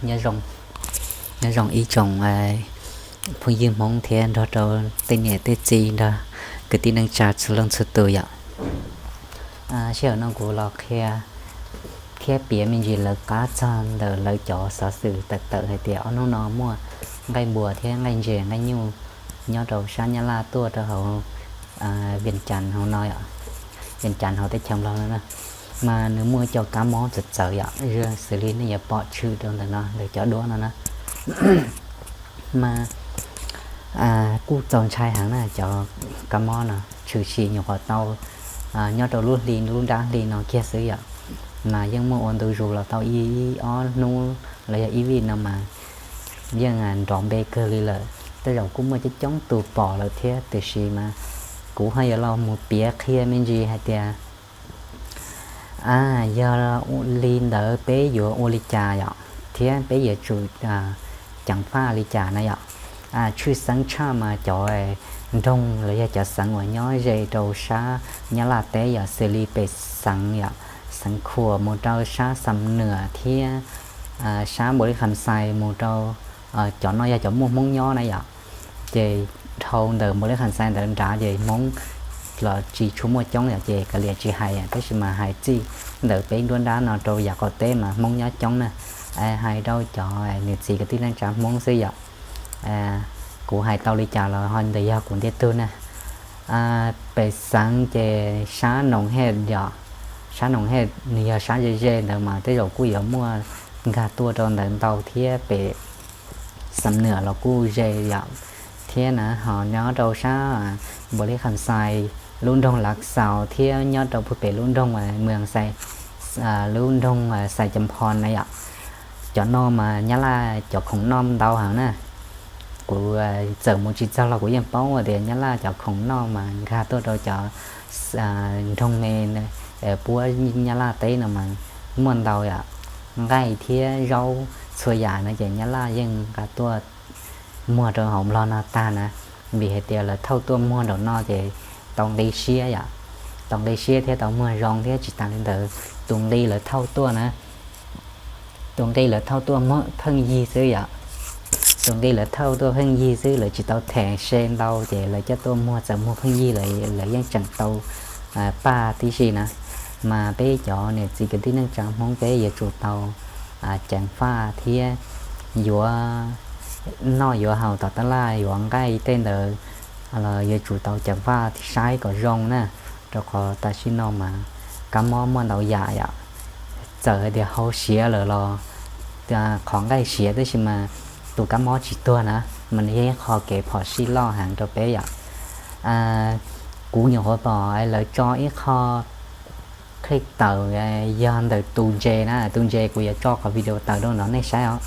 Nyob zoo, nyob zoo ib tsoom phooj ywg Hmoob thiab nrog rau tej niam tej txiv nrog kwv tij neej tsa txhua leej txhua tus yom. Sij hawm no kuv los qhia thiab piav me ntsis lawv qab txog ntawm lawv cov xov xwm tawm tawm hais tias ob hnub no muaj nqaij npua thiab nqaij ntses nqaij nyuj nyob rau sab Nyab Laj tuaj rau hauv Vias Cas hauv no, Vias Cas hauv teb chaws Nplog no na. Mas nws muaj cov kab mob txawv txawv yom, xws li nej yuav pom tshwm rau ntawm no ntawm cov duab no na. Mas kuj txaus ntshai heev na, cov kab mob no tshwm sim nyuam qhuav tau nyob rau lub hli lub nrab hli no kiag xwb yom. Mas yeej muaj ua ntu zus los tau ib ob hnub los yog ib vij no mas yeej nrov npe kawg li lawm. Tej zaum kuj muaj coob coob tus pom lawm thiab, tiam sis mas kuv ho yuav los mus piav qhia me ntsis hais tias yog li ntawd peb yuav ua li cas yom, thiab peb yuav tsum ceev faj li cas na yom. Tshwj xeeb tshaj mas cov nroog los yog cov xeev uas nyob ze rau sab Nyab Laj teb yom, xws li pem xeev yom, xeev Khuam mus rau sab Xam Nuam thiab sab Npaus Lis Kham Xais mus rau, cov no yog cov muaj Hmoob nyob na yom. Ces dhau ntawm Npaus Lis Kham Xais ntawd nrad ces Hmoob los tsis tshua muaj coob yom, ces kav liam tsis hais, tab sis mas hais txij ntawm peb nruab nrab no rau yav qaum teb mas Hmoob nyob coob na. Hais rau cov niam txiv kwv tij neej tsa Hmoob xwb yom. Kuv hais tau li cas los ho ntawd yog kuv ntiag tug na. Pem xeev ces sab Noos Hej yom, sab Noos Hej nws yog sab ze ze ntawd mas tej zaum kuj yuav muaj nkag tuaj rau ntawd ntau thiab, pem Xam Nuam los kuj ze yom. Thiab na ho nyob rau sab Npaus Lis Kham Xais, lub nroog Lav Xaus thiab nyob rau pem lub nroog Mws Xais, lub nroog Xais Cam Phos na yom. Cov no mas Nyab Laj cov khoom noj ntau heev na. Kuv txawm mus tsis txog los kuv yeej paub tias Nyab Laj cov khoom noj mas nkag tuaj rau cov nroog me puab Nyab Laj teb no mas muaj ntau yom. Nqaij thiab zaub txhua yam no ces Nyab Laj yeej nqa tuaj muag rau hauv Nplog no tag na, vim hais tias lawv thauj tuaj muag nraum no ces tau nqi siab yom, tau nqi siab thiab tau muag zoo thiab. Tsis tas li ntawd, tus nqi lawv thauj tuaj na, tus nqi lawv thauj tuaj muag pheej yig xwb yom. Tus nqi lawv thauj tuaj pheej yig xwb, lawv tsis tau them se ntau ces lawv coj tuaj muag, txawm muag pheej yig lawv yeej tseem tau paj tib si na. Mas peb cov niam txiv kwv tij neej tsa Hmoob peb yuav tsum tau ceev faj thiab yuav noj yuav haus tom tab laj, yuav nqaij tej ntawd los yuav tsum tau ceev faj saib kom zoo na, rau qhov tam sim no mas kab mob muaj ntau yam yom. Txawm hais tias hau siav lawm los qhov nqaij siav tab sis mas tus kab mob tsis tuag na, mas nws yog ib qho kev phom sij loj heev rau peb yom. Kuv nyuam qhuav pom lawv tso ib qho clip tawm yog ntawm tus ntses na, tus ntses kuv yuav tso qhov video tawm rau no nej saib os.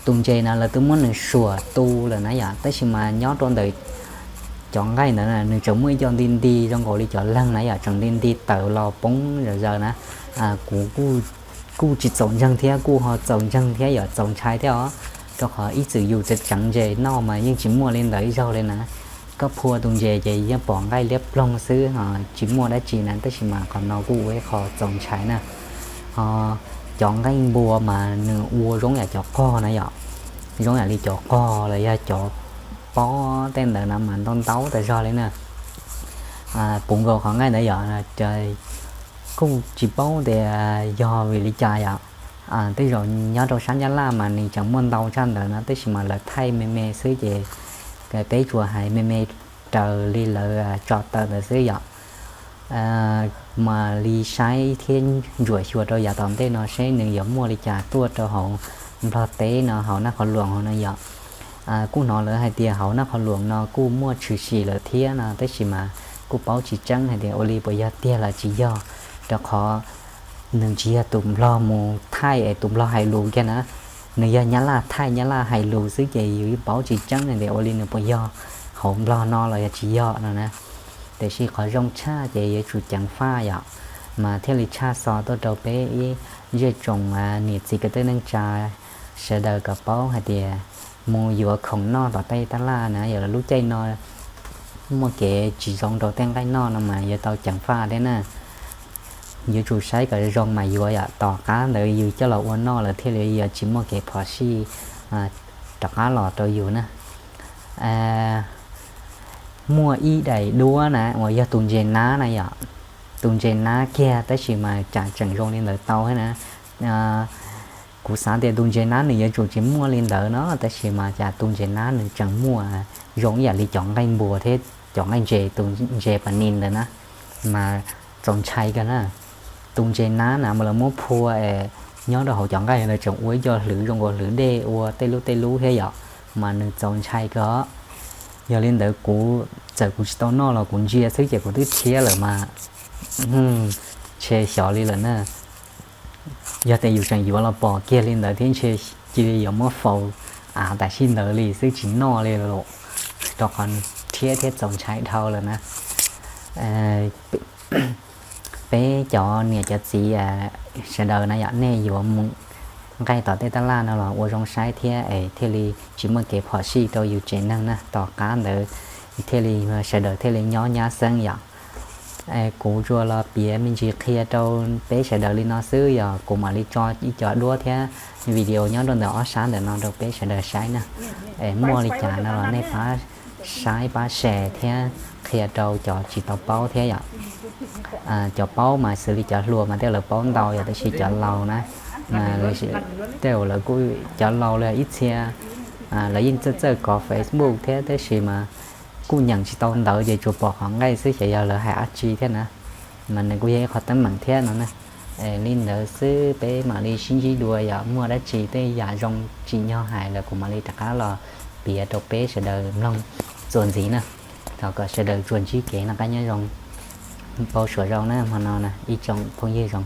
Tus ntses no lawv twb muab nws suam tu lawm na yom, tab sis mas nyob rau ntawm cov nqaij ntawd nws tseem muaj ib co nti nti zoo nkaus li cov leeg na yom, tseem nti nti tawm los poob zom zaws na. Kuv kuj tsis txaus ntseeg thiab kuj ho txaus ntseeg thiab yom, txaus ntshai thiab os, rau qhov ib txwm yus tseev ntses noj mas yeej tsis muaj li ntawd ib zaug li na. Koj phua tus ntses ces yeej pom nqaij liab ploog xwb, tsis muaj dab tsi na, tab sis mas qhov no kuj ua ib qho txaus ntshai na. Ho cov nqaij npua mas nws ua zoo yam cov qog na yom, zoo yam li cov qog los yog cov pob tej ntawd na mas ntau ntau tas zog li na. Puv nkaus qhov nqaij ntawd yom, kuj tsis paub tias yog vim li cas yom. Tej zaum nyob rau sab Nyab Laj mas nws tseem muaj ntau tshaj ntawd no, tab sis mas lawv thaij me me xwb ces peb tsuas hais me me raws li lawv tso tawm ntawd xwb yom. Mas li saib thiab ntsuam xyuas rau yav tom ntej no seb nws yuav muaj li cas tuaj rau hauv Nplog teb no, hauv Naj Qhov Luam hauv no yom. Kuj hnov lawv hais tias hauv Naj Qhov Luam no kuj muaj tshwm sim lawm thiab no, tab sis mas kuj paub tsis tseeb hais tias ua li puas yog tiag los tsis yog, rau qhov nws tsis yog tus Nplog mus thaij es tus Nplog hais lus kiag na, nws yog Nyab Laj thaij Nyab Laj hais lus xwb ces yus yeej paub tsis tseeb hais tias ua li nws puas yog hauv Nplog no los yog tsis yog no na. Tiam sis qhov zoo tshaj ces yuav tsum ceev faj yom, mas thiaj li tshaj xov tuaj rau peb ib zej tsoom niam txiv kwv tij neej tsa sawv daws kom paub hais tias mus yuav khoom noj tom tej tab laj na, yog lub caij no muaj kev tsis zoo rau tej nqaij noj no mas yuav tau ceev faj thiab na. yuav tsum saib kom zoo mas yuav yom, tom qab ntawd yus coj los ua noj lawm thiaj li yuav tsis muaj kev phom sij rov qab los rau yus na. Muaj ib daim duab na uas yog tus ntses nab na yom, tus ntses nab kiag tab sis mas cas tseem zoo li ntawd tau thiab na. Kuv xav tias tus ntses nab nws yuav tsum tsis muaj li ntawd no, tab sis mas cas tus ntses nab nws tseem muaj zoo ib yam li cov nqaij npua thiab cov nqaij ntses, tus ntses pas nis ntawd na, mas txaus ntshai kawg na. Tus ntses nab na mas lawv muab phua es nyob rau hauv cov nqaij ntawd tseem ua ib co hlwv zoo nkaus hlwv dej ua tej lub tej lub thiab yom, mas nws txaus ntshai kawg. Yog li ntawd kuv txawm kuv tsis tau noj los kuv ntsia xwb ces kuv twb thiab lawm mas, ntshe xyov li lawm na. Yog tias yus tseem yuav los pom kiag li ntawd thiab ntshe cia li yuav muab faus av tam sim ntawd li xwb tsis noj li lawm, rau qhov thiab thiab txaus ntshai dhau lawm na. Peb cov niam cov txiv sawv daws na yom, nej yuav mus nqaij tom tej tab laj no los ua zoo saib thiab es thiaj li tsis muaj kev phom sij rau yus tsev neeg na. Tom qab ntawd thiaj li sawv daws thiaj li nyob nyab xeeb yom. Kuv tsuas los piav me ntsis qhia rau peb sawv daws li no xwb, yog kuv mam li tso ib co duab thiab video nyob rau ntawm ob sab ntawm no rau peb sawv daws saib na. Es muaj li cas no los nej pab saib pab share thiab qhia rau cov tsis tau paub thiab yom. Cov paub mas xws li cov hluas mas tej lawv paub ntau yom, tab sis cov laus na, tej lawv kuj, cov laus los ib txhia lawv yeej txawj txawj kov Facebook thiab tab sis mas kuj nyeem tsis tau ntawv ces tsuas pom qhov nqaij xwb xyov yog lawv hais dab tsi thiab na. Mas nws kuj yog ib qhov teeb meem thiab no na. Li ntawd xwb peb mam li sib ntsib dua yom, muaj dab tsi tej yam zoo tsim nyog hais lawm kuv mam li rov qab los piav rau peb sawv daws mloog txuas ntxiv na. Thov kom sawv daws tsuas ntsib kev noj qab nyob zoo, npau suav zoo na hmo no na ib tsoom phooj ywg zoo.